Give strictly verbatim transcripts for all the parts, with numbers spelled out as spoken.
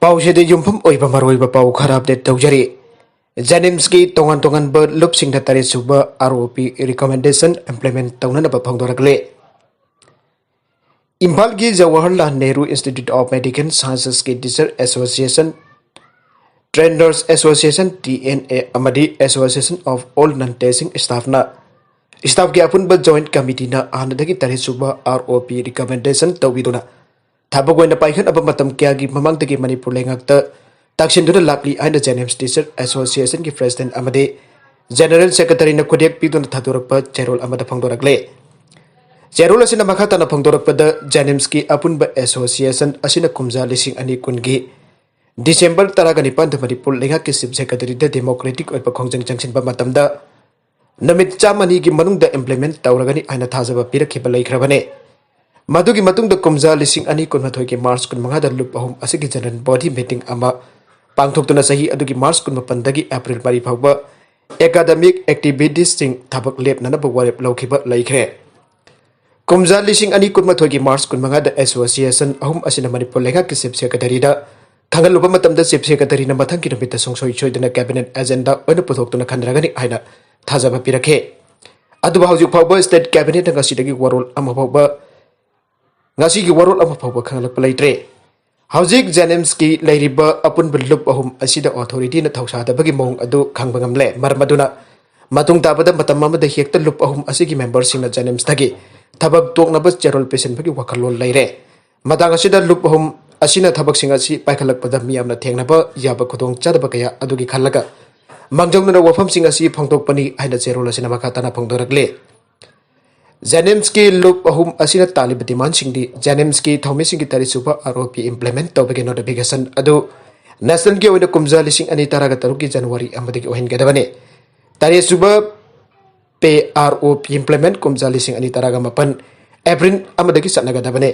ꯄꯥꯎꯁꯤꯗ ꯌꯨꯝꯐꯝ ꯑꯣꯏꯕ ꯃꯔꯨꯑꯣꯏꯕ ꯄꯥꯎ ꯈꯔ ꯑꯞꯗꯦꯠ ꯇꯧꯖꯔꯤ꯫ ꯖꯦꯅꯤꯝꯁꯀꯤ ꯇꯣꯉꯥꯟ ꯇꯣꯉꯥꯟꯕ ꯂꯨꯞꯁꯤꯡꯗ ꯇꯔꯦꯠ ꯁꯨꯕ ꯑꯥꯔ ꯑꯣ ꯄꯤ ꯔꯤꯀꯃꯦꯟꯗꯦꯁꯟ ꯏꯝꯄ꯭ꯂꯤꯃꯦꯟꯠ ꯇꯧꯅꯅꯕ ꯐꯣꯡꯗꯣꯔꯛꯂꯦ꯫ ꯏꯝꯐꯥꯜꯒꯤ Jawaharlal Nehru institute of medical ꯁꯥꯏꯟꯁꯦꯁꯀꯤ teacher association, trainers association, T N A, ꯑꯃꯗꯤ association of all non teaching ꯁ꯭ꯇꯥꯐꯅ, ꯁ꯭ꯇꯥꯐꯀꯤ ꯑꯄꯨꯟꯕ ꯖꯣꯏꯟꯠ ꯀꯃꯤꯇꯤꯅ ꯍꯥꯟꯅꯗꯒꯤ ꯇꯔꯦꯠ ꯁꯨꯕ ꯑꯥꯔ ꯑꯣ ꯄꯤ ꯔꯤꯀꯃꯦꯟꯗꯦꯁꯟ ꯇꯧꯕꯤꯗꯨꯅ ꯊꯕꯛ ꯑꯣꯏꯅ ꯄꯥꯏꯈꯠꯅꯕ ꯃꯇꯝ ꯀꯌꯥꯒꯤ ꯃꯃꯥꯡꯗꯒꯤ ꯃꯅꯤꯄꯨꯔ ꯂꯩꯉꯥꯛꯇ ꯇꯥꯛꯁꯤꯟꯗꯨꯅ ꯂꯥꯛꯂꯤ ꯍꯥꯏꯅ ꯖꯦꯅꯤꯝꯁ ꯇꯤꯆꯔ ꯑꯦꯁꯣꯁꯤꯌꯦꯁꯟꯒꯤ ꯄ꯭ꯔꯦꯁꯤꯗꯦꯟꯠ ꯑꯃꯗꯤ ꯖꯦꯅꯔꯦꯜ ꯁꯦꯀ꯭ꯔꯦꯇꯔꯤꯅ ꯈꯨꯗꯦꯛ ꯄꯤꯗꯨꯅ ꯊꯥꯗꯣꯔꯛꯄ ꯆꯦꯔꯣꯜ ꯑꯃꯗ ꯐꯣꯡꯗꯣꯔꯛꯂꯦ꯫ ꯆꯦꯔꯣꯜ ꯑꯁꯤꯅ ꯃꯈꯥ ꯇꯥꯅ ꯐꯣꯡꯗꯣꯔꯛꯄꯗ, ꯖꯦꯅꯤꯝꯁꯀꯤ ꯑꯄꯨꯟꯕ ꯑꯦꯁꯣꯁꯤꯌꯦꯁꯟ ꯑꯁꯤꯅ ꯀꯨꯝꯖꯥ ꯂꯤꯁꯤꯡ ꯑꯅꯤ ꯀꯨꯟꯒꯤ ꯗꯤꯁꯦꯝꯕꯔ ꯇꯔꯥꯒ ꯅꯤꯄꯥꯟꯗ ꯃꯅꯤꯄꯨꯔ ꯂꯩꯉꯥꯛꯀꯤ ꯆꯤꯐ ꯁꯦꯀ꯭ꯔꯦꯇꯔꯤꯗ ꯗꯦꯃꯣꯀ꯭ꯔꯦꯇꯤꯛ ꯑꯣꯏꯕ ꯈꯣꯡꯖꯪ ꯆꯪꯁꯤꯟꯕ ꯃꯇꯝꯗ ꯅꯨꯃꯤꯠ ꯆꯥꯝꯃꯅꯤꯒꯤ ꯃꯅꯨꯡꯗ ꯏꯝꯄ꯭ꯂꯤꯃꯦꯟꯠ ꯇꯧꯔꯒꯅꯤ ꯍꯥꯏꯅ ꯊꯥꯖꯕ ꯄꯤꯔꯛꯈꯤꯕ ꯂꯩꯈ꯭ꯔꯕꯅꯤ꯫ ꯃꯗꯨꯒꯤ ꯃꯇꯨꯡꯗ ꯀꯨꯝꯖꯥ ꯂꯤꯁꯤꯡ ꯑꯅꯤ ꯀꯨꯟꯃꯥꯊꯣꯏꯒꯤ ꯃꯥꯔꯆ ꯀꯨꯟꯃꯉꯥꯗ ꯂꯨꯞ ꯑꯍꯨꯝ ꯑꯁꯤꯒꯤ ꯖꯦꯅꯔꯦꯜ ꯕꯣꯗꯤ ꯃꯤꯇꯤꯡ ꯑꯃ ꯄꯥꯡꯊꯣꯛꯇꯨꯅ ꯆꯍꯤ ꯑꯗꯨꯒꯤ ꯃꯥꯔꯆ ꯀꯨꯟꯃꯥꯄꯟꯗꯒꯤ ꯑꯦꯄ꯭ꯔꯤꯜ ꯃꯔꯤ ꯐꯥꯎꯕ ꯑꯦꯀꯥꯗꯃꯤꯛ ꯑꯦꯛꯇꯤꯚꯤꯇꯤꯁꯁꯤꯡ ꯊꯕꯛ ꯂꯦꯞꯅꯅꯕ ꯋꯥꯔꯦꯞ ꯂꯧꯈꯤꯕ ꯂꯩꯈ꯭ꯔꯦ꯫ ꯀꯨꯝꯖꯥ ꯂꯤꯁꯤꯡ ꯑꯅꯤ ꯀꯨꯟꯃꯥꯊꯣꯏꯒꯤ ꯃꯥꯔꯆ ꯀꯨꯟꯃꯉꯥꯗ ꯑꯦꯁꯣꯁꯤꯌꯦꯁꯟ ꯑꯍꯨꯝ ꯑꯁꯤꯅ ꯃꯅꯤꯄꯨꯔ ꯂꯩꯉꯥꯛꯀꯤ ꯆꯤꯐ ꯁꯦꯀ꯭ꯔꯦꯇꯔꯤꯗ ꯈꯪꯍꯜꯂꯨꯕ ꯃꯇꯝꯗ, ꯆꯤꯐ ꯁꯦꯀ꯭ꯔꯦꯇꯔꯤꯅ ꯃꯊꯪꯒꯤ ꯅꯨꯃꯤꯠꯇ ꯁꯨꯡꯁꯣꯏ ꯁꯣꯏꯗꯅ ꯀꯦꯕꯤꯅꯦꯠ ꯑꯦꯖꯦꯟꯗꯥ ꯑꯣꯏꯅ ꯄꯨꯊꯣꯛꯇꯨꯅ ꯈꯟꯅꯔꯒꯅꯤ ꯍꯥꯏꯅ ꯊꯥꯖꯕ ꯄꯤꯔꯛꯈꯤ꯫ ꯑꯗꯨꯕꯨ ꯍꯧꯖꯤꯛ ꯐꯥꯎꯕ ꯁ꯭ꯇꯦꯠ ꯀꯦꯕꯤꯅꯦꯠꯅ ꯉꯁꯤꯗꯒꯤ ꯋꯥꯔꯣꯜ ꯑꯃ ꯐꯥꯎꯕ, ꯉꯁꯤꯒꯤ ꯋꯥꯔꯣꯜ ꯑꯃ ꯐꯥꯎꯕ ꯈꯪꯍꯜꯂꯛꯄ ꯂꯩꯇ꯭ꯔꯦ꯫ ꯍꯧꯖꯤꯛ ꯖꯦꯅꯤꯝꯁꯀꯤ ꯂꯩꯔꯤꯕ ꯑꯄꯨꯟꯕ ꯂꯨꯞ ꯑꯍꯨꯝ ꯑꯁꯤꯗ ꯑꯣꯊꯣꯔꯤꯇꯤꯅ ꯊꯧꯁꯥꯗꯕꯒꯤ ꯃꯑꯣꯡ ꯑꯗꯨ ꯈꯪꯕ ꯉꯝꯂꯦ꯫ ꯃꯔꯝ ꯑꯗꯨꯅ ꯃꯇꯨꯡ ꯇꯥꯕꯗ ꯃꯇꯝ ꯑꯃꯗ ꯍꯦꯛꯇ ꯂꯨꯞ ꯑꯍꯨꯝ ꯑꯁꯤꯒꯤ ꯃꯦꯝꯕꯔꯁꯤꯡꯅ ꯖꯦꯅꯤꯝꯁꯇꯒꯤ ꯊꯕꯛ ꯇꯣꯛꯅꯕ ꯆꯦꯔꯣꯜ ꯄꯤꯁꯤꯟꯕꯒꯤ ꯋꯥꯈꯜꯂꯣꯟ ꯂꯩꯔꯦ꯫ ꯃꯇꯥꯡ ꯑꯁꯤꯗ ꯂꯨꯞ ꯑꯍꯨꯝ ꯑꯁꯤꯅ ꯊꯕꯛꯁꯤꯡ ꯑꯁꯤ ꯄꯥꯏꯈꯠꯂꯛꯄꯗ ꯃꯤꯌꯥꯝꯅ ꯊꯦꯡꯅꯕ ꯌꯥꯕ ꯈꯨꯗꯣꯡꯆꯥꯗꯕ ꯀꯌꯥ ꯑꯗꯨꯒꯤ ꯈꯜꯂꯒ ꯃꯥꯡꯖꯧꯅꯅ ꯋꯥꯐꯝꯁꯤꯡ ꯑꯁꯤ ꯐꯣꯡꯗꯣꯛꯄꯅꯤ ꯍꯥꯏꯅ ꯆꯦꯔꯣꯜ ꯑꯁꯤꯅ ꯃꯈꯥ ꯇꯥꯅ ꯐꯣꯡꯗꯣꯔꯛꯂꯤ꯫ ꯖꯦꯅꯤꯝꯁꯀꯤ ꯂꯨꯞ ꯑꯍꯨꯝ ꯑꯁꯤꯅ ꯇꯥꯜꯂꯤꯕ ꯗꯤꯃꯥꯟꯁꯤꯡꯗꯤ ꯖꯦꯅꯤꯝꯁꯀꯤ ꯊꯧꯃꯤꯁꯤꯡꯒꯤ ꯇꯔꯦꯠ ꯁꯨꯕ ꯑꯥꯔ ꯑꯣ ꯄꯤ ꯏꯝꯄ꯭ꯂꯤꯃꯦꯟꯠ ꯇꯧꯕꯒꯤ ꯅꯣꯇꯤꯐꯤꯀꯦꯁꯟ ꯑꯗꯨ ꯅꯦꯁꯅꯦꯜꯒꯤ ꯑꯣꯏꯅ ꯀꯨꯝꯖꯥ ꯂꯤꯁꯤꯡ ꯑꯅꯤ ꯇꯔꯥꯒ ꯇꯔꯨꯛꯀꯤ ꯖꯅꯋꯥꯔꯤ ꯑꯃꯗꯒꯤ ꯑꯣꯏꯍꯟꯒꯗꯕꯅꯤ꯫ ꯇꯔꯦꯠ ꯁꯨꯕ ꯄꯦ ꯑꯥꯔ ꯑꯣ ꯄꯤ ꯏꯝꯄ꯭ꯂꯤꯃꯦꯟꯠ ꯀꯨꯝꯖꯥ ꯂꯤꯁꯤꯡ ꯑꯅꯤ ꯇꯔꯥꯒ ꯃꯥꯄꯟ ꯑꯦꯄ꯭ꯔꯤꯜ ꯑꯃꯗꯒꯤ ꯆꯠꯅꯒꯗꯕꯅꯤ꯫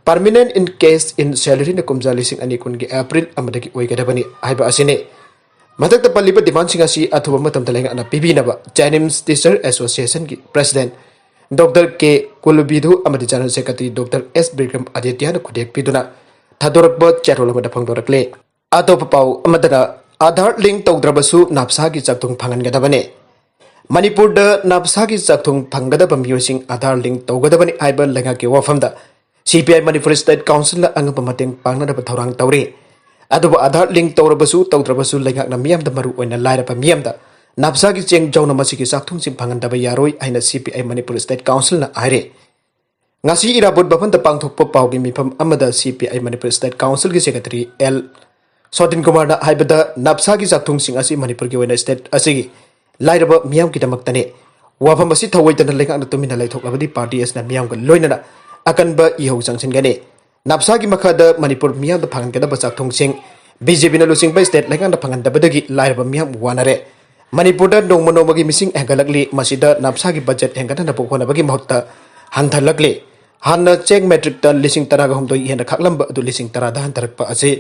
ꯄꯔꯃꯤꯅꯦꯟꯠ ꯏꯟꯀ꯭ꯔꯤꯖ ꯏꯟ ꯁꯦꯂꯔꯤꯅ ꯀꯨꯝꯖꯥ ꯂꯤꯁꯤꯡ ꯑꯅꯤ ꯀꯨꯟꯒꯤ ꯑꯦꯄ꯭ꯔꯤꯜ ꯑꯃꯗꯒꯤ ꯑꯣꯏꯒꯗꯕꯅꯤ ꯍꯥꯏꯕ ꯑꯁꯤꯅꯤ꯫ ꯃꯊꯛꯇ ꯄꯜꯂꯤꯕ ꯗꯤꯃꯥꯟꯁꯤꯡ ꯑꯁꯤ ꯑꯊꯨꯕ ꯃꯇꯝꯗ ꯂꯩꯉꯥꯛꯅ ꯄꯤꯕꯤꯅꯕ ꯖꯦꯅꯤꯝꯁ ꯇꯤꯆꯔ ꯑꯦꯁꯣꯁꯤꯌꯦꯁꯟꯒꯤ ꯄ꯭ꯔꯦꯁꯤꯗꯦꯟꯠ ꯗꯣꯛꯇꯔ ꯀꯦ ꯀꯨꯂꯕꯤꯙꯨ ꯑꯃꯗꯤ ꯖꯦꯅꯔꯦꯜ ꯁꯦꯀ꯭ꯔꯦꯇꯔꯤ ꯗꯣꯛꯇꯔ ꯑꯦꯁ ꯕꯤꯀ꯭ꯔꯝ ꯑꯗꯤꯇ꯭ꯌꯅ ꯈꯨꯗꯦꯛ ꯄꯤꯗꯨꯅ ꯊꯥꯗꯣꯔꯛꯄ ꯆꯦꯔꯣꯜ ꯑꯃꯗ ꯐꯣꯡꯗꯣꯔꯛꯂꯤ꯫ ꯑꯇꯣꯞꯄ ꯄꯥꯎ ꯑꯃꯗꯅ, ꯑꯥꯙꯥꯔ ꯂꯤꯡ ꯇꯧꯗ꯭ꯔꯕꯁꯨ ꯅꯥꯞꯁꯥꯒꯤ ꯆꯥꯛꯊꯨꯡ ꯐꯪꯍꯟꯒꯗꯕꯅꯤ꯫ ꯃꯅꯤꯄꯨꯔꯗ ꯅꯥꯞꯁꯥꯒꯤ ꯆꯥꯛꯊꯨꯡ ꯐꯪꯒꯗꯕ ꯃꯤꯑꯣꯏꯁꯤꯡ ꯑꯥꯙꯥꯔ ꯂꯤꯡ ꯇꯧꯒꯗꯕꯅꯤ ꯍꯥꯏꯕ ꯂꯩꯉꯥꯛꯀꯤ ꯋꯥꯐꯝꯗ ꯁꯤ ꯄꯤ ꯑꯥꯏ ꯃꯅꯤꯄꯨꯔ ꯁ꯭ꯇꯦꯠ ꯀꯥꯎꯟꯁꯤꯜꯅ ꯑꯉꯝꯕ ꯃꯇꯦꯡ ꯄꯥꯡꯅꯅꯕ ꯊꯧꯔꯥꯡ ꯇꯧꯔꯤ꯫ ꯑꯗꯨꯕꯨ ꯑꯥꯙꯥꯔ ꯂꯤꯡ ꯇꯧꯔꯕꯁꯨ ꯇꯧꯗ꯭ꯔꯕꯁꯨ ꯂꯩꯉꯥꯛꯅ ꯃꯤꯌꯥꯝꯗ, ꯃꯔꯨ ꯑꯣꯏꯅ ꯂꯥꯏꯔꯕ ꯃꯤꯌꯥꯝꯗ ꯅꯥꯞꯁꯥꯒꯤ ꯆꯦꯡ ꯌꯥꯎꯅ ꯃꯁꯤꯒꯤ ꯆꯥꯛꯊꯨꯡꯁꯤꯡ ꯐꯪꯍꯟꯗꯕ ꯌꯥꯔꯣꯏ ꯍꯥꯏꯅ ꯁꯤ ꯄꯤ ꯑꯥꯏ ꯃꯅꯤꯄꯨꯔ ꯁ꯭ꯇꯦꯠ ꯀꯥꯎꯟꯁꯤꯜꯅ ꯍꯥꯏꯔꯤ꯫ ꯉꯁꯤ ꯏꯔꯥꯕꯣꯠ ꯚꯕꯟꯗ ꯄꯥꯡꯊꯣꯛꯄ ꯄꯥꯎꯒꯤ ꯃꯤꯐꯝ ꯑꯃꯗ ꯁꯤ ꯄꯤ ꯑꯥꯏ ꯃꯅꯤꯄꯨꯔ ꯁ꯭ꯇꯦꯠ ꯀꯥꯎꯟꯁꯤꯜꯒꯤ ꯁꯦꯀ꯭ꯔꯦꯇꯔꯤ ꯑꯦꯜ ꯁꯣꯇꯤꯟ ꯀꯨꯃꯥꯔꯅ ꯍꯥꯏꯕꯗ, ꯅꯥꯞꯁꯥꯒꯤ ꯆꯥꯛꯊꯨꯡꯁꯤꯡ ꯑꯁꯤ ꯃꯅꯤꯄꯨꯔꯒꯤ ꯑꯣꯏꯅ ꯁ꯭ꯇꯦꯠ ꯑꯁꯤꯒꯤ ꯂꯥꯏꯔꯕ ꯃꯤꯌꯥꯝꯒꯤꯗꯃꯛꯇꯅꯤ꯫ ꯋꯥꯐꯝ ꯑꯁꯤ ꯊꯧꯑꯣꯏꯗꯅ ꯂꯩꯉꯥꯛꯅ ꯇꯨꯃꯤꯟꯅ ꯂꯩꯊꯣꯛꯂꯕꯗꯤ ꯄꯥꯔꯇꯤ ꯑꯁꯤꯅ ꯃꯤꯌꯥꯝꯒ ꯂꯣꯏꯅꯅ ꯑꯀꯟꯕ ꯏꯍꯧ ꯆꯪꯁꯤꯟꯒꯅꯤ꯫ ꯅꯥꯞꯁꯥꯒꯤ ꯃꯈꯥꯗ ꯃꯅꯤꯄꯨꯔ ꯃꯤꯌꯥꯝꯗ ꯐꯪꯍꯟꯒꯗꯕ ꯆꯥꯛꯊꯨꯡꯁꯤꯡ ꯕꯤ ꯖꯦ ꯄꯤꯅ ꯂꯨꯆꯤꯡꯕ ꯁ꯭ꯇꯦꯠ ꯂꯩꯉꯥꯛꯅ ꯐꯪꯍꯟꯗꯕꯗꯒꯤ ꯂꯥꯏꯔꯕ ꯃꯤꯌꯥꯝ ꯋꯥꯅꯔꯦ꯫ ꯃꯅꯤꯄꯨꯔꯗ ꯅꯣꯡꯃ ꯅꯣꯡꯃꯒꯤ ꯃꯤꯁꯤꯡ ꯍꯦꯟꯒꯠꯂꯛꯂꯤ꯫ ꯃꯁꯤꯗ ꯅꯥꯞꯁꯥꯒꯤ ꯕꯖꯦꯠ ꯍꯦꯟꯒꯠꯍꯟꯅꯕ ꯍꯣꯠꯅꯕꯒꯤ ꯃꯍꯨꯠꯇ ꯍꯟꯊꯍꯜꯂꯛꯂꯤ꯫ ꯍꯥꯟꯅ ꯆꯦꯡ ꯃꯦꯇ꯭ꯔꯤꯛ ꯇꯟ ꯂꯤꯁꯤꯡ ꯇꯔꯥꯒ ꯍꯨꯝꯗꯣꯏ ꯍꯦꯟꯅ ꯈꯥꯛꯂꯝꯕ ꯑꯗꯨ ꯂꯤꯁꯤꯡ ꯇꯔꯥꯗ ꯍꯟꯊꯔꯛꯄ ꯑꯁꯤ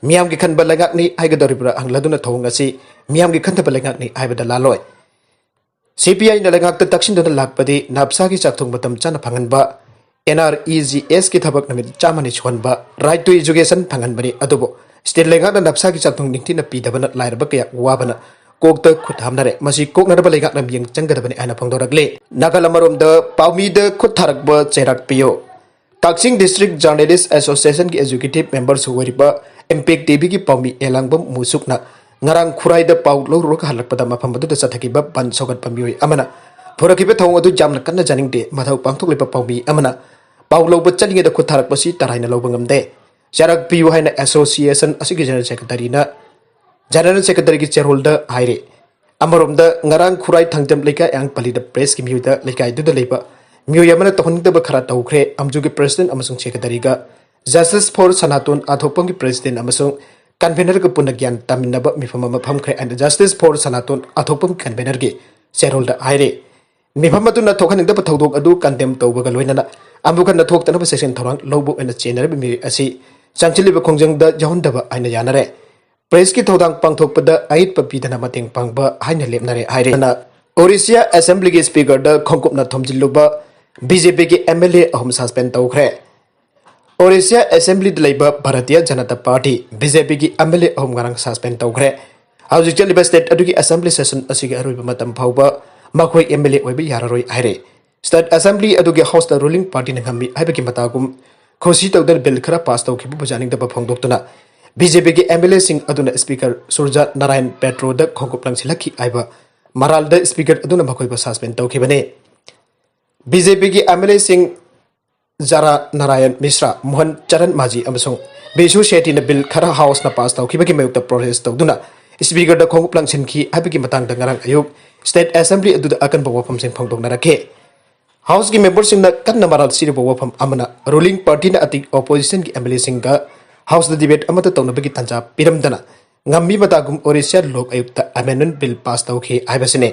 ꯃꯤꯌꯥꯝꯒꯤ ꯈꯟꯕ ꯂꯩꯉꯥꯛꯅꯤ ꯍꯥꯏꯒꯗꯧꯔꯤꯕ꯭ꯔꯥ ꯍꯪꯂꯗꯨꯅ ꯊꯧꯑꯣꯡ ꯑꯁꯤ ꯃꯤꯌꯥꯝꯒꯤ ꯈꯟꯊꯕ ꯂꯩꯉꯥꯛꯅꯤ ꯍꯥꯏꯕꯗ ꯂꯥꯜꯂꯣꯏ꯫ ꯁꯤ ꯄꯤ ꯑꯥꯏꯅ ꯂꯩꯉꯥꯛꯇ ꯇꯛꯁꯤꯟꯗꯨꯅ ꯂꯥꯛꯄꯗꯤ ꯅꯥꯞꯁꯥꯒꯤ ꯆꯥꯛꯊꯨꯡ ꯃꯇꯝ ꯆꯥꯅ ꯐꯪꯍꯟꯕ, ꯑꯦꯟ ꯑꯥꯔ ꯏ ꯖꯤ ꯑꯦꯁꯀꯤ ꯊꯕꯛ ꯅꯨꯃꯤꯠ ꯆꯥꯝꯃꯅꯤ ꯁꯨꯍꯟꯕ, right to education ꯐꯪꯍꯟꯕꯅꯤ꯫ ꯑꯗꯨꯕꯨ ꯁ꯭ꯇꯦꯠ ꯂꯩꯉꯥꯛꯅ ꯅꯥꯞꯁꯥꯒꯤ ꯆꯥꯛꯊꯨꯡ ꯅꯤꯡꯊꯤꯅ ꯄꯤꯗꯕꯅ ꯂꯥꯏꯔꯕ ꯀꯌꯥ ꯋꯥꯕꯅ ꯀꯣꯛꯇ ꯈꯨꯠ ꯍꯥꯝꯅꯔꯦ꯫ ꯃꯁꯤ ꯀꯣꯛꯅꯅꯕ ꯂꯩꯉꯥꯛꯅ ꯃꯤꯠꯌꯦꯡ ꯆꯪꯒꯗꯕꯅꯤ ꯍꯥꯏꯅ ꯐꯣꯡꯗꯣꯔꯛꯂꯤ꯫ ꯅꯥꯀꯜ ꯑꯃꯔꯣꯝꯗ ꯄꯥꯎꯃꯤꯗ ꯈꯨꯠ ꯊꯥꯔꯛꯄ ꯆꯩꯔꯥꯛ ꯄꯤꯌꯨ꯫ ꯀꯛꯆꯤꯡ District Journalist Associationꯒꯤ executive memberꯁꯨ ꯑꯣꯏꯔꯤꯕ ꯏꯝꯄꯦꯛ ꯇꯤ ꯚꯤꯒꯤ ꯄꯥꯎꯃꯤ ꯑꯦꯂꯥꯡꯕꯝ ꯃꯨꯁꯨꯛꯅ ꯉꯔꯥꯡ ꯈꯨꯔꯥꯏꯗ ꯄꯥꯎ ꯂꯧꯔꯨꯔꯒ ꯍꯜꯂꯛꯄꯗ ꯃꯐꯝ ꯑꯗꯨꯗ ꯆꯠꯊꯈꯤꯕ ꯕꯟ ꯁꯧꯒꯠꯄ ꯃꯤꯑꯣꯏ ꯑꯃꯅ ꯄꯨꯔꯛꯈꯤꯕ ꯊꯧꯑꯣꯡ ꯑꯗꯨ ꯌꯥꯝꯅ ꯀꯟꯅ ꯌꯥꯅꯤꯡꯗꯦ꯫ ꯃꯊꯧ ꯄꯥꯡꯊꯣꯛꯂꯤꯕ ꯄꯥꯎꯃꯤ ꯑꯃꯅ ꯄꯥꯎ ꯂꯧꯕ ꯆꯠꯂꯤꯉꯩꯗ ꯈꯨꯠ ꯊꯥꯔꯛꯄꯁꯤ ꯇꯔꯥꯏꯅ ꯂꯧꯕ ꯉꯝꯗꯦ꯫ ꯆꯩꯔꯥꯛ ꯄꯤꯌꯨ ꯍꯥꯏꯅ association ꯑꯁꯤꯒꯤ general secretaryꯅ, general secretaryꯒꯤ ꯆꯦꯔꯣꯜꯗ ꯍꯥꯏꯔꯤ꯫ ꯑꯃꯔꯣꯝꯗ ꯉꯔꯥꯡ ꯈꯨꯔꯥꯏ ꯊꯥꯡꯖꯝ ꯂꯩꯀꯥꯏ ꯑꯌꯥꯡꯄꯜꯂꯤꯗ pressꯀꯤ ꯃꯤꯑꯣꯏꯗ ꯂꯩꯀꯥꯏꯗꯨꯗ ꯂꯩꯕ ꯃꯤꯑꯣꯏ ꯑꯃꯅ ꯇꯧꯍꯟꯅꯤꯡꯗꯕ ꯈꯔ ꯇꯧꯈ꯭ꯔꯦ꯫ ꯑꯝꯖꯨꯒꯤ president ꯑꯃꯁꯨꯡ secretaryꯒ Justice for ꯁꯅꯥꯇꯣꯟ ꯑꯊꯣꯛꯄꯝꯒꯤ president ꯑꯃꯁꯨꯡ convenerꯒ ꯄꯨꯟꯅ ꯒ꯭ꯌꯥꯟ ꯇꯥꯃꯤꯟꯅꯕ ꯃꯤꯐꯝ ꯑꯃ ꯐꯝꯈ꯭ꯔꯦ ꯍꯥꯏꯅ Justice for ꯁꯅꯥꯇꯣꯟ ꯑꯊꯣꯛꯄꯝꯒꯤ convenerꯒꯤ ꯆꯦꯔꯣꯜꯗ ꯍꯥꯏꯔꯤ꯫ ꯃꯤꯐꯝ ꯑꯗꯨꯅ ꯊꯣꯛꯍꯟꯅꯤꯡꯗꯕ ꯊꯧꯗꯣꯛ ꯑꯗꯨ condemn ꯇꯧꯕꯒ ꯂꯣꯏꯅꯅ ꯑꯃꯨꯛ ꯍꯟꯅ ꯊꯣꯛꯇꯅꯕ ꯆꯦꯛꯁꯤꯟ ꯊꯧꯔꯥꯡ ꯂꯧꯕ ꯑꯣꯏꯅ ꯆꯦꯟꯅꯔꯤꯕ ꯃꯤꯑꯣꯏ ꯑꯁꯤ ꯆꯪꯁꯤꯜꯂꯤꯕ ꯈꯣꯡꯖꯪꯗ ꯌꯥꯎꯍꯟꯗꯕ ꯍꯥꯏꯅ ꯌꯥꯅꯔꯦ꯫ Pressꯀꯤ ꯊꯧꯗꯥꯡ ꯄꯥꯡꯊꯣꯛꯄꯗ ꯑꯌꯦꯠꯄ ꯄꯤꯗꯅ ꯃꯇꯦꯡ ꯄꯥꯡꯕ ꯍꯥꯏꯅ ꯂꯦꯞꯅꯔꯦ ꯍꯥꯏꯔꯤ꯫ ꯑꯗꯨꯅ Orissa Assemblyꯒꯤ speakerꯗ ꯈꯣꯡꯀꯨꯞꯅ ꯊꯣꯝꯖꯤꯜꯂꯨꯕ ꯕꯤ ꯖꯦ ꯄꯤꯒꯤ ꯑꯦꯝ ꯑꯦꯜ ꯑꯦ ꯑꯍꯨꯝ suspend ꯇꯧꯈ꯭ꯔꯦ꯫ ꯑꯣꯔꯤꯁꯤꯌꯥ ꯑꯦꯁꯦꯝꯕ꯭ꯂꯤꯗ ꯂꯩꯕ Bharatiya Janata party, B J ꯄꯤꯒꯤ ꯑꯦꯝ ꯑꯦꯜ ꯑꯦ ꯑꯍꯨꯝ ꯉꯔꯥꯡ ꯁꯁꯄꯦꯟ ꯇꯧꯈ꯭ꯔꯦ꯫ ꯍꯧꯖꯤꯛ ꯆꯠꯂꯤꯕ ꯁ꯭ꯇꯦꯠ ꯑꯗꯨꯒꯤ ꯑꯦꯁꯦꯝꯕ꯭ꯂꯤ ꯁꯦꯁꯟ ꯑꯁꯤꯒꯤ ꯑꯔꯣꯏꯕ ꯃꯇꯝ ꯐꯥꯎꯕ ꯃꯈꯣꯏ ꯑꯦꯝ ꯑꯦꯜ ꯑꯦ ꯑꯣꯏꯕ ꯌꯥꯔꯔꯣꯏ ꯍꯥꯏꯔꯦ꯫ ꯁ꯭ꯇꯦꯠ ꯑꯦꯁꯦꯝꯕ꯭ꯂꯤ ꯑꯗꯨꯒꯤ ꯍꯥꯎꯁꯇ ꯔꯨꯂꯤꯡ ꯄꯥꯔꯇꯤꯅ ꯉꯝꯃꯤ ꯍꯥꯏꯕꯒꯤ ꯃꯇꯥꯒꯨꯝ ꯈꯨꯁꯤ ꯇꯧꯗꯅ ꯕꯤꯜ ꯈꯔ ꯄꯥꯁ ꯇꯧꯈꯤꯕꯕꯨ ꯌꯥꯅꯤꯡꯗꯕ ꯐꯣꯡꯗꯣꯛꯇꯨꯅ ꯕꯤ ꯖꯦ ꯄꯤꯒꯤ ꯑꯦꯝ ꯑꯦꯜ ꯑꯦꯁꯤꯡ ꯑꯗꯨꯅ ꯁ꯭ꯄꯤꯀꯔ ꯁꯨꯔꯖꯥ ꯅꯥꯔꯥꯌꯟ ꯄꯦꯇ꯭ꯔꯣꯗ ꯈꯣꯡꯎꯞ ꯂꯪꯁꯤꯜꯂꯛꯈꯤ ꯍꯥꯏꯕ ꯃꯔꯥꯜꯗ ꯁ꯭ꯄꯤꯀꯔ ꯑꯗꯨꯅ ꯃꯈꯣꯏꯕꯨ ꯁꯁꯄꯦꯟ ꯇꯧꯈꯤꯕꯅꯤ꯫ ꯕꯤ ꯖꯦ ꯄꯤꯒꯤ ꯑꯦꯝ ꯑꯦꯜ ꯑꯦꯁꯤꯡ ꯖꯥꯔꯥ ꯅꯥꯔꯥꯌꯟ ꯃꯤꯁ꯭ꯔꯥ, ꯃꯣꯍꯟ ꯆꯔꯟ ꯃꯥꯖꯤ ꯑꯃꯁꯨꯡ ꯕꯤꯁꯨ ꯁꯦꯇꯤꯅ ꯕꯤꯜ ꯈꯔ ꯍꯥꯎꯁꯅ ꯄꯥꯁ ꯇꯧꯈꯤꯕꯒꯤ ꯃꯥꯌꯣꯛꯇ ꯄ꯭ꯔꯣꯇꯦꯁ ꯇꯧꯗꯨꯅ ꯁ꯭ꯄꯤꯀꯔꯗ ꯈꯣꯡꯎꯞ ꯂꯪꯁꯤꯟꯈꯤ ꯍꯥꯏꯕꯒꯤ ꯃꯇꯥꯡꯗ ꯉꯔꯥꯡ ꯑꯌꯨꯛ ꯁ꯭ꯇꯦꯠ ꯑꯦꯁꯦꯝꯕ꯭ꯂꯤ ꯑꯗꯨꯗ ꯑꯀꯟꯕ ꯋꯥꯐꯝꯁꯤꯡ ꯐꯣꯡꯗꯣꯛꯅꯔꯛꯈꯤ꯫ ꯍꯥꯎꯁꯀꯤ ꯃꯦꯝꯕꯔꯁꯤꯡꯅ ꯀꯟꯅ ꯃꯔꯥꯜ ꯁꯤꯔꯕ ꯋꯥꯐꯝ ꯑꯃꯅ ꯔꯨꯂꯤꯡ ꯄꯥꯔꯇꯤꯅ ꯑꯇꯩ ꯑꯣꯄꯣꯖꯤꯁꯟꯒꯤ ꯑꯦꯝ ꯑꯦꯜ ꯑꯦꯁꯤꯡꯒ ꯍꯥꯎꯁꯇ ꯗꯤꯕꯦꯠ ꯑꯃꯠꯇ ꯇꯧꯅꯕꯒꯤ ꯇꯥꯟꯖꯥ ꯄꯤꯔꯝꯗꯅ ꯉꯝꯃꯤ ꯃꯇꯥꯒꯨꯝ ꯑꯣꯔꯤꯁꯥ ꯂꯣꯛ ꯑꯌꯨꯛꯇ ꯑꯦꯃꯦꯟꯗꯃꯦꯟꯠ ꯕꯤꯜ ꯄꯥꯁ ꯇꯧꯈꯤ ꯍꯥꯏꯕꯁꯤꯅꯤ꯫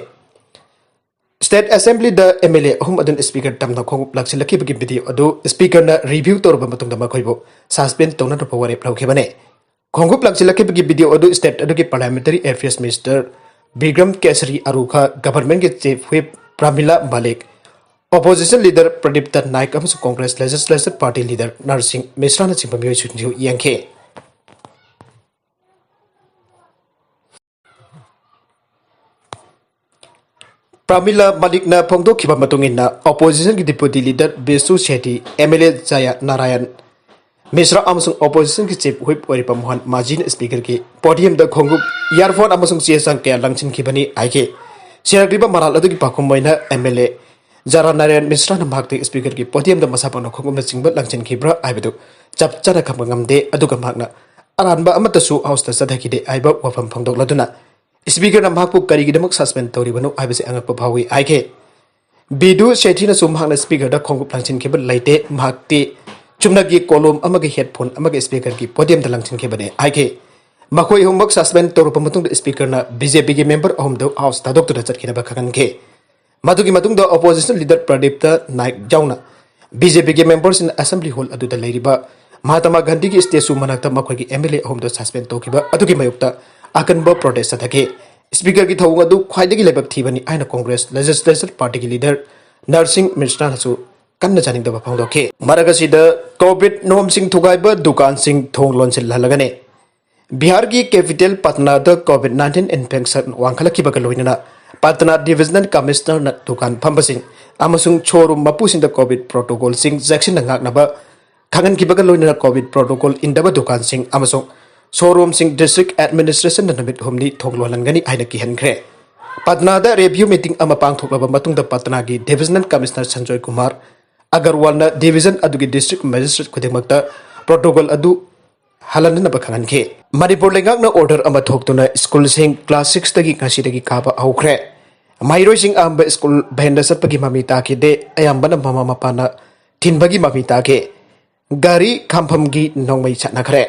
ꯁ꯭ꯇꯦꯠ ꯑꯦꯁꯦꯝꯕ꯭ꯂꯤꯗ ꯑꯦꯝ ꯑꯦꯜ ꯑꯦ ꯑꯍꯨꯝ ꯑꯗꯨꯅ ꯁ꯭ꯄꯤꯀꯔ ꯇꯝꯅ ꯈꯣꯡꯎꯞ ꯂꯥꯛꯁꯤꯜꯂꯛꯈꯤꯕꯒꯤ ꯚꯤꯗꯤꯑꯣ ꯑꯗꯨ ꯁ꯭ꯄꯤꯀꯔꯅ ꯔꯤꯚ꯭ꯌꯨ ꯇꯧꯔꯕ ꯃꯇꯨꯡꯗ ꯃꯈꯣꯏꯕꯨ ꯁꯁꯄꯦꯟ ꯇꯧꯅꯅꯕ ꯋꯥꯔꯦꯞ ꯂꯧꯈꯤꯕꯅꯤ꯫ ꯈꯣꯡꯎꯞ ꯂꯥꯛꯁꯤꯜꯂꯛꯈꯤꯕꯒꯤ ꯚꯤꯗꯤꯑꯣ ꯑꯗꯨ ꯁ꯭ꯇꯦꯠ ꯑꯗꯨꯒꯤ parliamentary affairs minister Bikram Keshari Arukha, ꯒꯚꯔꯟꯃꯦꯟꯠꯀꯤ chief whip Pramila Mallik, opposition leader Pradipta Naik ꯑꯃꯁꯨꯡ Congress legislature party leader Narsingh ꯃꯤꯁ꯭ꯔꯥꯅꯆꯤꯡꯕ ꯃꯤꯑꯣꯏꯁꯤꯡꯁꯨ ꯌꯦꯡꯈꯤ꯫ ꯄ꯭ꯔꯃꯤꯂꯥ ꯃꯥꯂꯤꯛꯅ ꯐꯣꯡꯗꯣꯛꯈꯤꯕ ꯃꯇꯨꯡ ꯏꯟꯅ, ꯑꯣꯄꯣꯖꯤꯁꯟꯒꯤ deputy leader Bishnu Sethi, M L A Jaya Narayan Mishra ꯑꯃꯁꯨꯡ ꯑꯣꯄꯣꯖꯤꯁꯟꯒꯤ ꯆꯤꯐ ꯋꯤꯞ ꯑꯣꯏꯔꯤꯕ ꯃꯣꯍꯟ ꯃꯥꯖꯤꯅ ꯁ꯭ꯄꯤꯀꯔꯒꯤ ꯄꯣꯗꯤꯌꯝꯗ ꯈꯣꯡꯎꯞ, ꯏꯌꯥꯔꯐꯣꯟ ꯑꯃꯁꯨꯡ ꯆꯦ ꯆꯥꯡ ꯀꯌꯥ ꯂꯪꯁꯤꯟꯈꯤꯕꯅꯤ ꯍꯥꯏꯈꯤ꯫ ꯁꯤꯔꯛꯂꯤꯕ ꯃꯔꯥꯜ ꯑꯗꯨꯒꯤ ꯄꯥꯎꯈꯨꯝ ꯑꯣꯏꯅ ꯑꯦꯝ ꯑꯦꯜ ꯑꯦ ꯖꯥꯔꯥ ꯅꯥꯔꯥꯌꯟ ꯃꯤꯁ꯭ꯔꯥꯅ ꯃꯍꯥꯛꯇ ꯁ꯭ꯄꯤꯀꯔꯒꯤ ꯄꯣꯗꯤꯌꯝꯗ ꯃꯁꯥꯃꯛꯅ ꯈꯣꯡꯎꯞꯅꯆꯤꯡꯕ ꯂꯪꯁꯤꯟꯈꯤꯕ꯭ꯔꯥ ꯍꯥꯏꯕꯗꯨ ꯆꯞ ꯆꯥꯅ ꯈꯪꯕ ꯉꯝꯗꯦ, ꯑꯗꯨꯒ ꯃꯍꯥꯛꯅ ꯑꯔꯥꯟꯕ ꯑꯃꯠꯇꯁꯨ ꯍꯥꯎꯁꯇ ꯆꯠꯊꯈꯤꯗꯦ ꯍꯥꯏꯕ ꯋꯥꯐꯝ ꯐꯣꯡꯗꯣꯛꯂꯗꯨꯅ ꯁ꯭ꯄꯤꯀꯔꯅ ꯃꯍꯥꯛꯄꯨ ꯀꯔꯤꯒꯤꯗꯃꯛ ꯁꯁꯄꯦꯟ ꯇꯧꯔꯤꯕꯅꯣ ꯍꯥꯏꯕꯁꯤ ꯑꯉꯛꯄ ꯐꯥꯎꯏ ꯍꯥꯏꯈꯤ꯫ ꯕꯤꯗꯨ ꯁꯦꯊꯤꯅꯁꯨ ꯃꯍꯥꯛꯅ ꯁ꯭ꯄꯤꯀꯔꯗ ꯈꯣꯡꯎꯞ ꯂꯪꯁꯤꯟꯈꯤꯕ ꯂꯩꯇꯦ, ꯃꯍꯥꯛꯇꯤ ꯆꯨꯝꯅꯒꯤ ꯀꯣꯂꯣꯝ ꯑꯃꯒ ꯍꯦꯗꯐꯣꯟ ꯑꯃꯒ ꯁ꯭ꯄꯤꯀꯔꯒꯤ ꯄꯣꯗꯤꯌꯝꯗ ꯂꯪꯁꯤꯟꯈꯤꯕꯅꯤ ꯍꯥꯏꯈꯤ꯫ ꯃꯈꯣꯏ ꯑꯍꯨꯝꯃꯛ ꯁꯁꯄꯦꯟ ꯇꯧꯔꯕ ꯃꯇꯨꯡꯗ ꯁ꯭ꯄꯤꯀꯔꯅ ꯕꯤ ꯖꯦ ꯄꯤꯒꯤ ꯃꯦꯝꯕꯔ ꯑꯍꯨꯝꯗꯨ ꯍꯥꯎꯁ ꯊꯥꯗꯣꯛꯇꯨꯅ ꯆꯠꯈꯤꯅꯕ ꯈꯪꯍꯟꯈꯤ꯫ ꯃꯗꯨꯒꯤ ꯃꯇꯨꯡꯗ ꯑꯣꯄꯣꯖꯤꯁꯟ ꯂꯤꯗꯔ ꯄ꯭ꯔꯗꯤꯞꯇ ꯅꯥꯏꯛ ꯌꯥꯎꯅ ꯕꯤ ꯖꯦ ꯄꯤꯒꯤ ꯃꯦꯝꯕꯔꯁꯤꯡꯅ ꯑꯦꯁꯦꯝꯕ꯭ꯂꯤ ꯍꯣꯜ ꯑꯗꯨꯗ ꯂꯩꯔꯤꯕ ꯃꯍꯥꯇꯃꯥ ꯒꯥꯟꯙꯤꯒꯤ ꯁ꯭ꯇꯦꯆꯨ ꯃꯅꯥꯛꯇ ꯃꯈꯣꯏꯒꯤ ꯑꯦꯝ ꯑꯦꯜ ꯑꯦ ꯑꯍꯨꯝꯗ ꯁꯁꯄꯦꯟ ꯇꯧꯈꯤꯕ ꯑꯗꯨꯒꯤ ꯃꯥꯌꯣꯛꯇ ꯑꯀꯟꯕ ꯄ꯭ꯔꯣꯇꯦꯁ ꯆꯠꯊꯈꯤ꯫ ꯁ꯭ꯄꯤꯀꯔꯒꯤ ꯊꯧꯑꯣꯡ ꯑꯗꯨ ꯈ꯭ꯋꯥꯏꯗꯒꯤ ꯂꯥꯏꯕꯛ ꯊꯤꯕꯅꯤ ꯍꯥꯏꯅ ꯀꯣꯡꯒ꯭ꯔꯦꯁ ꯂꯦꯖꯤꯁꯂꯦꯆꯔ ꯄꯥꯔꯇꯤꯒꯤ ꯂꯤꯗꯔ ꯅꯔꯁꯤꯡ ꯃꯤꯁ꯭ꯔꯥꯅꯁꯨ ꯀꯟꯅ ꯆꯥꯅꯤꯡꯗꯕ ꯐꯣꯡꯗꯣꯛꯈꯤ꯫ ꯃꯔꯛ ꯑꯁꯤꯗ COVID ꯅꯣꯝꯁꯤꯡ ꯊꯨꯒꯥꯏꯕ ꯗꯨꯀꯥꯟꯁꯤꯡ ꯊꯣꯡ ꯂꯣꯟꯁꯤꯜꯍꯜꯂꯒꯅꯤ꯫ ꯕꯤꯍꯥꯔꯒꯤ capital ꯄꯠꯅꯥꯗ COVID nineteen infection ꯋꯥꯡꯈꯠꯂꯛꯈꯤꯕꯒ ꯂꯣꯏꯅꯅ ꯄꯠꯅꯥ divisional commissionerꯅ ꯗꯨꯀꯥꯟ ꯐꯝꯕꯁꯤꯡ ꯑꯃꯁꯨꯡ showroom ꯃꯄꯨꯁꯤꯡꯗ COVID protocolꯁꯤꯡ ꯆꯦꯛꯁꯤꯟꯅ ꯉꯥꯛꯅꯕ ꯈꯪꯍꯟꯈꯤꯕꯒ ꯂꯣꯏꯅꯅ COVID protocol ꯏꯟꯗꯕ ꯗꯨꯀꯥꯟꯁꯤꯡ ꯑꯃꯁꯨꯡ showroomꯁꯤꯡ district administrationꯅ ꯅꯨꯃꯤꯠ ꯍꯨꯝꯅꯤ ꯊꯣꯡ ꯂꯣꯜꯍꯟꯒꯅꯤ ꯍꯥꯏꯅ ꯀꯤꯍꯟꯈ꯭ꯔꯦ꯫ ꯄꯠꯅꯥꯗ review meeting ꯑꯃ ꯄꯥꯡꯊꯣꯛꯂꯕ ꯃꯇꯨꯡꯗ ꯄꯠꯅꯥꯒꯤ divisional commissioner Sanjoy Kumar ꯑꯒꯔꯋꯥꯜꯅ division ꯑꯗꯨꯒꯤ district magistrate ꯈꯨꯗꯤꯡꯃꯛꯇ protocol ꯑꯗꯨ ꯍꯜꯍꯟꯅꯕ ꯈꯪꯍꯟꯈꯤ꯫ ꯃꯅꯤꯄꯨꯔ ꯂꯩꯉꯥꯛꯅ order ꯑꯃ ꯊꯣꯛꯇꯨꯅ ꯁ꯭ꯀꯨꯜꯁꯤꯡ class sixꯇꯒꯤ ꯉꯁꯤꯗꯒꯤ ꯀꯥꯕ ꯍꯧꯈ꯭ꯔꯦ꯫ ꯃꯍꯩꯔꯣꯏꯁꯤꯡ ꯑꯌꯥꯝꯕ ꯁ꯭ꯀꯨꯜ ꯚꯦꯟꯗ ꯆꯠꯄꯒꯤ ꯃꯃꯤ ꯇꯥꯈꯤꯗꯦ꯫ ꯑꯌꯥꯝꯕꯅ ꯃꯃꯥ ꯃꯄꯥꯅ ꯊꯤꯟꯕꯒꯤ ꯃꯃꯤ ꯇꯥꯈꯤ꯫ ꯒꯥꯔꯤ ꯈꯥꯝꯐꯝꯒꯤ ꯅꯣꯡꯃꯩ ꯆꯠꯅꯈ꯭ꯔꯦ꯫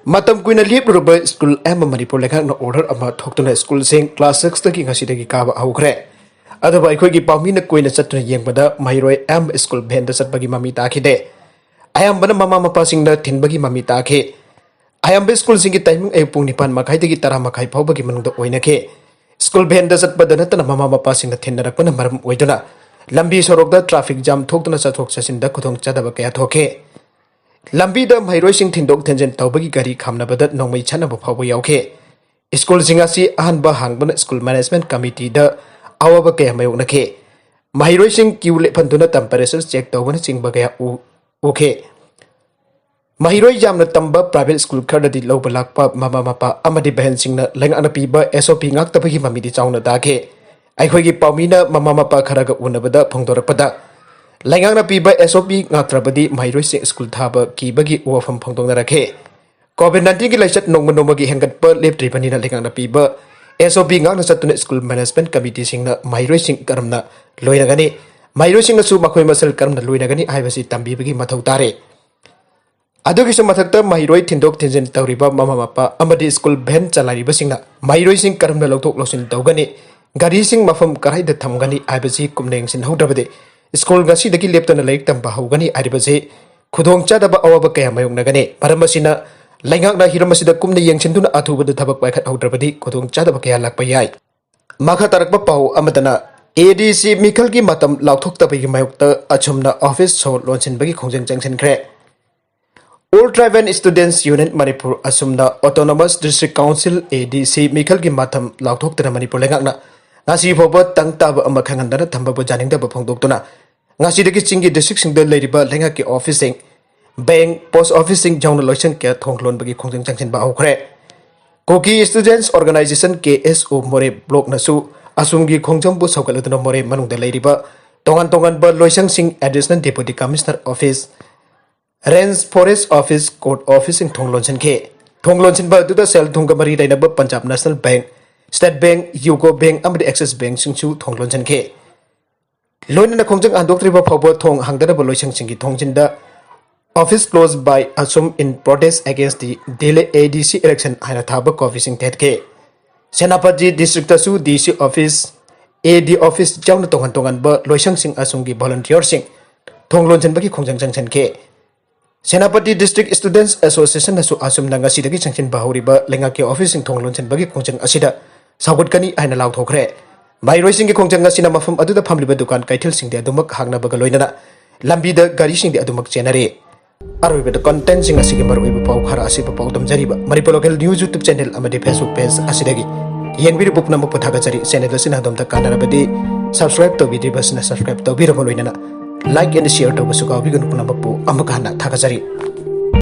ꯃꯇꯝ ꯀꯨꯏꯅ ꯂꯦꯞꯂꯨꯔꯕ ꯁ꯭ꯀꯨꯜ ꯑꯌꯥꯝꯕ ꯃꯅꯤꯄꯨꯔ ꯂꯩꯉꯥꯛꯅ order ꯑꯃ ꯊꯣꯛꯇꯨꯅ ꯁ꯭ꯀꯨꯜꯁꯤꯡ class sixꯇꯒꯤ ꯉꯁꯤꯗꯒꯤ ꯀꯥꯕ ꯍꯧꯈ꯭ꯔꯦ꯫ ꯑꯗꯨꯕꯨ ꯑꯩꯈꯣꯏꯒꯤ ꯄꯥꯎꯃꯤꯅ ꯀꯨꯏꯅ ꯆꯠꯇꯨꯅ ꯌꯦꯡꯕꯗ ꯃꯍꯩꯔꯣꯏ ꯑꯌꯥꯝꯕ ꯁ꯭ꯀꯨꯜ ꯚꯦꯟꯗ ꯆꯠꯄꯒꯤ ꯃꯃꯤ ꯇꯥꯈꯤꯗꯦ꯫ ꯑꯌꯥꯝꯕꯅ ꯃꯃꯥ ꯃꯄꯥꯁꯤꯡꯅ ꯊꯤꯟꯕꯒꯤ ꯃꯃꯤ ꯇꯥꯈꯤ꯫ ꯑꯌꯥꯝꯕ ꯁ꯭ꯀꯨꯜꯁꯤꯡꯒꯤ timing ꯑꯌꯨꯛ ꯄꯨꯡ ꯅꯤꯄꯥꯟ ꯃꯈꯥꯏꯗꯒꯤ ꯇꯔꯥ ꯃꯈꯥꯏ ꯐꯥꯎꯕꯒꯤ ꯃꯅꯨꯡꯗ ꯑꯣꯏꯅꯈꯤ꯫ ꯁ꯭ꯀꯨꯜ ꯚꯦꯟꯗ ꯆꯠꯄꯗ ꯅꯠꯇꯅ ꯃꯃꯥ ꯃꯄꯥꯁꯤꯡꯅ ꯊꯤꯟꯅꯔꯛꯄꯅ ꯃꯔꯝ ꯑꯣꯏꯗꯨꯅ ꯂꯝꯕꯤ ꯁꯣꯔꯣꯛꯇ traffic jam ꯊꯣꯛꯇꯨꯅ ꯆꯠꯊꯣꯛ ꯆꯠꯁꯤꯟꯗ ꯈꯨꯗꯣꯡꯆꯥꯗꯕ ꯀꯌꯥ ꯊꯣꯛꯈꯤ꯫ ꯂꯝꯕꯤꯗ ꯃꯍꯩꯔꯣꯏꯁꯤꯡ ꯊꯤꯟꯗꯣꯛ ꯊꯤꯟꯖꯤꯟ ꯇꯧꯕꯒꯤ ꯒꯥꯔꯤ ꯈꯥꯝꯅꯕꯗ ꯅꯣꯡꯃꯩ ꯆꯠꯅꯕ ꯐꯥꯎꯕ ꯌꯥꯎꯈꯤ꯫ ꯁ꯭ꯀꯨꯜꯁꯤꯡ ꯑꯁꯤ ꯑꯍꯥꯟꯕ ꯍꯥꯡꯕꯅ ꯁ꯭ꯀꯨꯜ management committeeꯗ ꯑꯋꯥꯕ ꯀꯌꯥ ꯃꯥꯌꯣꯛꯅꯈꯤ꯫ ꯃꯍꯩꯔꯣꯏꯁꯤꯡ queue ꯂꯦꯞꯍꯟꯗꯨꯅ temperature check ꯇꯧꯕꯅꯆꯤꯡꯕ ꯀꯌꯥ ꯎ-, ꯎꯈꯤ꯫ ꯃꯍꯩꯔꯣꯏ ꯌꯥꯝꯅ ꯇꯝꯕ private ꯁ꯭ꯀꯨꯜ ꯈꯔꯗꯗꯤ ꯂꯧꯕ ꯂꯥꯛꯄ ꯃꯃꯥ ꯃꯄꯥ ꯑꯃꯗꯤ ꯚꯦꯟꯁꯤꯡꯅ ꯂꯩꯉꯥꯛꯅ ꯄꯤꯕ SOP ꯉꯥꯛꯇꯕꯒꯤ ꯃꯃꯤꯗꯤ ꯆꯥꯎꯅ ꯇꯥꯈꯤ꯫ ꯑꯩꯈꯣꯏꯒꯤ ꯄꯥꯎꯃꯤꯅ ꯃꯃꯥ ꯃꯄꯥ ꯈꯔꯒ ꯎꯅꯕꯗ ꯐꯣꯡꯗꯣꯔꯛꯄꯗ, ꯂꯩꯉꯥꯛꯅ ꯄꯤꯕ SOP ꯉꯥꯛꯇ꯭ꯔꯕꯗꯤ ꯃꯍꯩꯔꯣꯏꯁꯤꯡ ꯁ꯭ꯀꯨꯜ ꯊꯥꯕ ꯀꯤꯕꯒꯤ ꯋꯥꯐꯝ ꯐꯣꯡꯗꯣꯛꯅꯔꯛꯈꯤ꯫ COVID nineteenꯒꯤ ꯂꯥꯏꯆꯠ ꯅꯣꯡꯃ ꯅꯣꯡꯃꯒꯤ ꯍꯦꯟꯒꯠꯄ ꯂꯦꯞꯇ꯭ꯔꯤꯕꯅꯤꯅ ꯂꯩꯉꯥꯛꯅ ꯄꯤꯕ SOP ꯉꯥꯛꯅ ꯆꯠꯇꯨꯅ ꯁ꯭ꯀꯨꯜ management committeeꯁꯤꯡꯅ ꯃꯍꯩꯔꯣꯏꯁꯤꯡ ꯀꯔꯝꯅ ꯂꯣꯏꯅꯒꯅꯤ? ꯃꯍꯩꯔꯣꯏꯁꯤꯡꯅꯁꯨ ꯃꯈꯣꯏ ꯃꯁꯦꯜ ꯀꯔꯝꯅ ꯂꯣꯏꯅꯒꯅꯤ ꯍꯥꯏꯕꯁꯤ ꯇꯝꯕꯤꯕꯒꯤ ꯃꯊꯧ ꯇꯥꯔꯦ꯫ ꯑꯗꯨꯒꯤꯁꯨ ꯃꯊꯛꯇ ꯃꯍꯩꯔꯣꯏ ꯊꯤꯟꯗꯣꯛ ꯊꯤꯟꯖꯤꯟ ꯇꯧꯔꯤꯕ ꯃꯃꯥ ꯃꯄꯥ ꯑꯃꯗꯤ ꯁ꯭ꯀꯨꯜ ꯚꯦꯟ ꯆꯂꯥꯏꯔꯤꯕꯁꯤꯡꯅ ꯃꯍꯩꯔꯣꯏꯁꯤꯡ ꯀꯔꯝꯅ ꯂꯧꯊꯣꯛ ꯂꯧꯁꯤꯟ ꯇꯧꯒꯅꯤ, ꯒꯥꯔꯤꯁꯤꯡ ꯃꯐꯝ ꯀꯗꯥꯏꯗ ꯊꯝꯒꯅꯤ ꯍꯥꯏꯕꯁꯤ ꯀꯨꯞꯅ ꯌꯦꯡꯁꯤꯟꯍꯧꯗ꯭ꯔꯕꯗꯤ ꯁ꯭ꯀꯨꯜ ꯉꯁꯤꯗꯒꯤ ꯂꯦꯞꯇꯅ ꯂꯥꯏꯔꯤꯛ ꯇꯝꯕ ꯍꯧꯒꯅꯤ ꯍꯥꯏꯔꯤꯕꯁꯤ ꯈꯨꯗꯣꯡꯆꯥꯗꯕ ꯑꯋꯥꯕ ꯀꯌꯥ ꯃꯥꯌꯣꯛꯅꯒꯅꯤ꯫ ꯃꯔꯝ ꯑꯁꯤꯅ ꯂꯩꯉꯥꯛꯅ ꯍꯤꯔꯝ ꯑꯁꯤꯗ ꯀꯨꯞꯅ ꯌꯦꯡꯁꯤꯟꯗꯨꯅ ꯑꯊꯨꯕꯗ ꯊꯕꯛ ꯄꯥꯏꯈꯠꯍꯧꯗ꯭ꯔꯕꯗꯤ ꯈꯨꯗꯣꯡꯆꯥꯗꯕ ꯀꯌꯥ ꯂꯥꯛꯄ ꯌꯥꯏ꯫ ꯃꯈꯥ ꯇꯥꯔꯛꯄ ꯄꯥꯎ ꯑꯃꯗꯅ, ꯑꯦ ꯗꯤ ꯁꯤ ꯃꯤꯈꯜꯒꯤ ꯃꯇꯝ ꯂꯥꯎꯊꯣꯛꯇꯕꯒꯤ ꯃꯥꯌꯣꯛꯇ ꯑꯁꯨꯝꯅ ꯑꯣꯐꯤꯁ ꯁꯣ ꯂꯣꯟꯁꯤꯟꯕꯒꯤ ꯈꯣꯡꯖꯪ ꯆꯪꯁꯤꯟꯈ꯭ꯔꯦ꯫ All Tribal Students Union Manipur ꯑꯁꯨꯝꯅ Autonomous District Council, ꯑꯦ ꯗꯤ ꯁꯤ ꯃꯤꯈꯜꯒꯤ ꯃꯇꯝ ꯂꯥꯎꯊꯣꯛꯇꯅ ꯃꯅꯤꯄꯨꯔ ꯂꯩꯉꯥꯛꯅ ꯉꯁꯤ ꯐꯥꯎꯕ ꯇꯪ ꯇꯥꯕ ꯑꯃ ꯈꯪꯍꯟꯗꯅ ꯊꯝꯕꯕꯨ ꯌꯥꯅꯤꯡꯗꯕ ꯐꯣꯡꯗꯣꯛꯇꯨꯅ ꯉꯁꯤꯗꯒꯤ ꯆꯤꯡꯒꯤ ꯗꯤꯁꯇ꯭ꯔꯤꯛꯁꯤꯡꯗ ꯂꯩꯔꯤꯕ ꯂꯩꯉꯥꯛꯀꯤ ꯑꯣꯐꯤꯁꯁꯤꯡ, ꯕꯦꯡꯛ, ꯄꯣꯁ ꯑꯣꯐꯤꯁꯁꯤꯡ ꯌꯥꯎꯅ ꯂꯣꯏꯁꯪ ꯀꯌꯥ ꯊꯣꯡ ꯂꯣꯟꯕꯒꯤ ꯈꯣꯡꯖꯪ ꯆꯪꯁꯤꯟꯕ ꯍꯧꯈ꯭ꯔꯦ꯫ ꯀꯨꯀꯤ Students Organisation, ꯀꯦ ꯑꯦꯁ ꯑꯣ, ꯃꯣꯔꯦ ꯕ꯭ꯂꯣꯛꯅꯁꯨ ꯑꯁꯨꯝꯒꯤ ꯈꯣꯡꯖꯪꯕꯨ ꯁꯧꯒꯠꯂꯗꯨꯅ ꯃꯣꯔꯦ ꯃꯅꯨꯡꯗ ꯂꯩꯔꯤꯕ ꯇꯣꯉꯥꯟ ꯇꯣꯉꯥꯟꯕ ꯂꯣꯏꯁꯪꯁꯤꯡ, Additional Deputy Commissioner Office, Range Forest Office, Court Officeꯁꯤꯡ ꯊꯣꯡ ꯂꯣꯟꯁꯤꯟꯈꯤ꯫ ꯊꯣꯡ ꯂꯣꯟꯁꯤꯟꯕ ꯑꯗꯨꯗ ꯁꯦꯜ ꯊꯨꯝꯒ ꯃꯔꯤ ꯂꯩꯅꯕ Punjab National Bank, State Bank, UCO Bank ꯑꯃꯗꯤ Axis Bankꯁꯤꯡꯁꯨ ꯊꯣꯡ ꯂꯣꯟꯁꯤꯟꯈꯤ꯫ ꯂꯣꯏꯅꯅ ꯈꯣꯡꯖꯪ ꯍꯟꯗꯣꯛꯇ꯭ꯔꯤꯕ ꯐꯥꯎꯕ ꯊꯣꯡ ꯍꯥꯡꯗꯅꯕ ꯂꯣꯏꯁꯪꯁꯤꯡꯒꯤ ꯊꯣꯡꯖꯤꯟꯗ "Office closed by Assam in protest against the delay A D C election" ꯍꯥꯏꯅ ꯊꯥꯕ ꯀꯣꯐꯤꯁꯤꯡ ꯊꯦꯠꯈꯤ꯫ ꯁꯦꯅꯥꯄꯇꯤ ꯗꯤꯁꯇ꯭ꯔꯤꯛꯇꯁꯨ ꯗꯤ ꯁꯤ ꯑꯣꯐꯤꯁ, ꯑꯦ ꯗꯤ ꯑꯣꯐꯤꯁ ꯌꯥꯎꯅ ꯇꯣꯉꯥꯟ ꯇꯣꯉꯥꯟꯕ ꯂꯣꯏꯁꯪꯁꯤꯡ ꯑꯁꯨꯝꯒꯤ ꯚꯣꯂꯨꯟꯇꯤꯌꯔꯁꯤꯡ ꯊꯣꯡ ꯂꯣꯟꯁꯤꯟꯕꯒꯤ ꯈꯣꯡꯖꯪ ꯆꯪꯁꯤꯟꯈꯤ꯫ ꯁꯦꯅꯥꯄꯇꯤ District Students Associationꯅꯁꯨ ꯑꯁꯨꯝꯅ ꯉꯁꯤꯗꯒꯤ ꯆꯪꯁꯤꯟꯕ ꯍꯧꯔꯤꯕ ꯂꯩꯉꯥꯛꯀꯤ ꯑꯣꯐꯤꯁꯁꯤꯡ ꯊꯣꯡ ꯂꯣꯟꯁꯤꯟꯕꯒꯤ ꯈꯣꯡꯖꯪ ꯑꯁꯤꯗ ꯁꯧꯒꯠꯀꯅꯤ ꯍꯥꯏꯅ ꯂꯥꯎꯊꯣꯛꯈ꯭ꯔꯦ꯫ ꯃꯍꯩꯔꯣꯏꯁꯤꯡꯒꯤ ꯈꯣꯡꯖꯪ ꯑꯁꯤꯅ ꯃꯐꯝ ꯑꯗꯨꯗ ꯐꯝꯂꯤꯕ ꯗꯨꯀꯥꯟ ꯀꯩꯊꯦꯜꯁꯤꯡꯗꯤ ꯑꯗꯨꯃꯛ ꯍꯥꯡꯅꯕꯒ ꯂꯣꯏꯅꯅ ꯂꯝꯕꯤꯗ ꯒꯥꯔꯤꯁꯤꯡꯗꯤ ꯑꯗꯨꯃꯛ ꯆꯦꯟꯅꯔꯤ꯫ ꯑꯔꯣꯏꯕꯗ contentꯁꯤꯡ ꯑꯁꯤꯒꯤ ꯃꯔꯨꯑꯣꯏꯕ ꯄꯥꯎ ꯈꯔ ꯑꯁꯤꯕꯨ ꯄꯥꯎꯗꯝꯖꯔꯤꯕ Manipur Local News YouTube channel ꯑꯃꯗꯤ Facebook page ꯑꯁꯤꯗꯒꯤ ꯌꯦꯡꯕꯤꯔꯤꯕ ꯄꯨꯝꯅꯃꯛꯄꯨ ꯊꯥꯒꯠꯆꯔꯤ꯫ Channel ꯑꯁꯤꯅ ꯑꯗꯣꯝꯗ ꯀꯥꯟꯅꯔꯕꯗꯤ subscribe ꯇꯧꯕꯤꯗ꯭ꯔꯤꯕꯁꯤꯅ subscribe ꯇꯧꯕꯤꯔꯕ ꯂꯣꯏꯅꯅ like and share ꯇꯧꯕꯁꯨ ꯀꯥꯎꯕꯤꯒꯅꯨ꯫ ꯄꯨꯝꯅꯃꯛꯄꯨ ꯑꯃꯨꯛ ꯍꯟꯅ ꯊꯥꯒꯠꯆꯔꯤ꯫